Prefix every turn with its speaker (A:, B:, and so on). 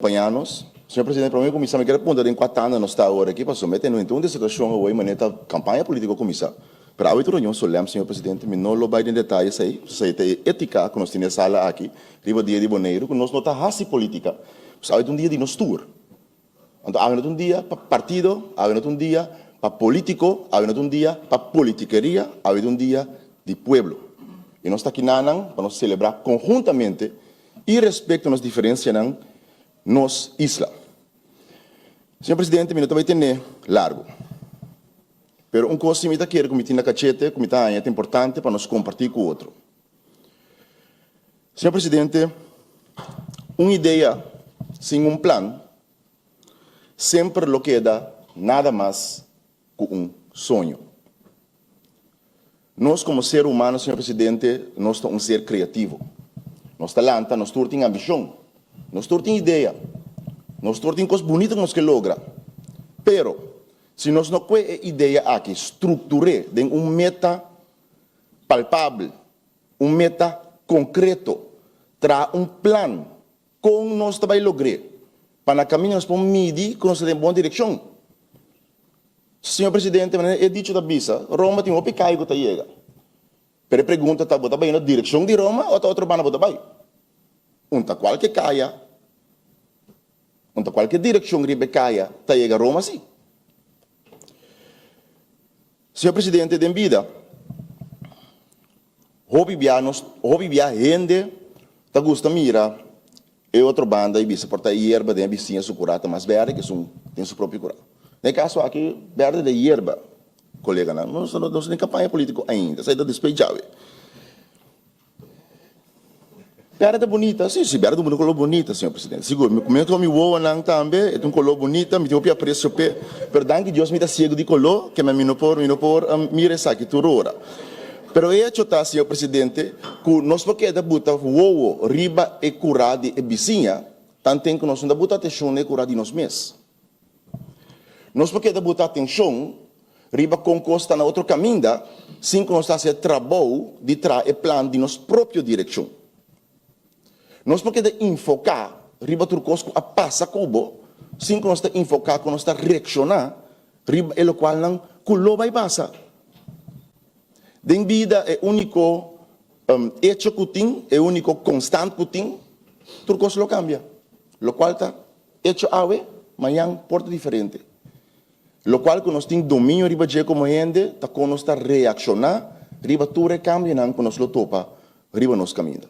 A: Acompañá nos. Señor Presidente, promé ku kuminsá mi kier puntra den kua tanda nos ta awor aki, pasobra mi tene un situashon awor manera ta kampaña polítiko kuminsá. Pero awe ta un reunion solèm, señor Presidente, mi no lo bai den detaye esei, pasobra esei ta e étika ku nos tin den e sala aki riba Dia di Boneiru, ku nos no ta hasi polítika. Pasobra awe ta un dia di nos tur. Anto awe no ta un dia pa partido, awe no ta un dia pa polítiko, awe no ta un dia pa politikeria, awe ta un dia di pueblo. I nos ta aki nanan pa nos selebrá konhuntamente i respekto nos diferensianan nos isla. Señor Presidente, mi no ta bai tene largu. Pero un kos si mi ta kere ku mi tin na kachete ku mi ta haña ta importante pa nos kompartí ku otro. Señor Presidente, un idea sin un plan semper lo keda nada mas ku un soño. Nos komo ser humano, señor Presidente, nos ta un ser kreativo. Nos ta lanta, nos tur tin ambishon, nos tur tin idea, nos tur tin kos bunito ku nos ke logra. Pero, si nos no kue e idea aki struktur'é den un meta palpabel, un meta konkreto, traha un plan kon nos ta bai logr'é, pa na kaminda nos por midi ku nos ta den bon direkshon. Señor Presidente, manera e dicho ta bisa, Roma tin hopi kai ku ta yega. Pero e pregunta ta, bo ta bai na direkshon di Roma o ta otro banda bo ta bai? Un ta kualke kaya, un ta kualke direkshon riba e kaya ta yega Roma si. Señor Presidente, den bida, hopi bia nos, hopi bia hende ta gusta mira E otro banda i bisa por ta e yerba den e bisiña su kurá ta mas berde ke esun den su propio kurá. Den e kaso aki berde den yerba, koleganan. Nos no ta den kampaña polítiko ainda, esei ta despues djawe. Berde ta bunita, si, si, berde ta un koló bunita, señor presidente, sigur. Mi ku mi wowonan tambe e ta un koló bunita, mi tin hopi apresio p'e, pero danki Dios mi ta siegu di koló, ke mi no por, mi no por mira esaki tur ora. Pero e hecho ta, señor presidente, cu nos por keda buta wowo riba e cura di e bisiña, tanten cu nos no ta buta atencion na e cura di nos mes. Nos por keda buta atencion riba con cos ta na otro caminda, sin cu nos ta haci e trabou di traha e plan di nos propio direccion. Nos por keda infoca riba tur cos cu a pasa cu bo, sin cu nos ta infoca cu nos ta reacciona riba e locualnan cu lo bay pasa. Den bida e úniko echo ku tin, e úniko konstant ku tin, tur kos lo kambia. Lokual ta echo awe, mañan por ta diferente. Lokual ku nos tin dominio riba dje komo hende ta kon nos ta reakshoná riba tur e kambionan ku nos lo topa riba nos kaminda.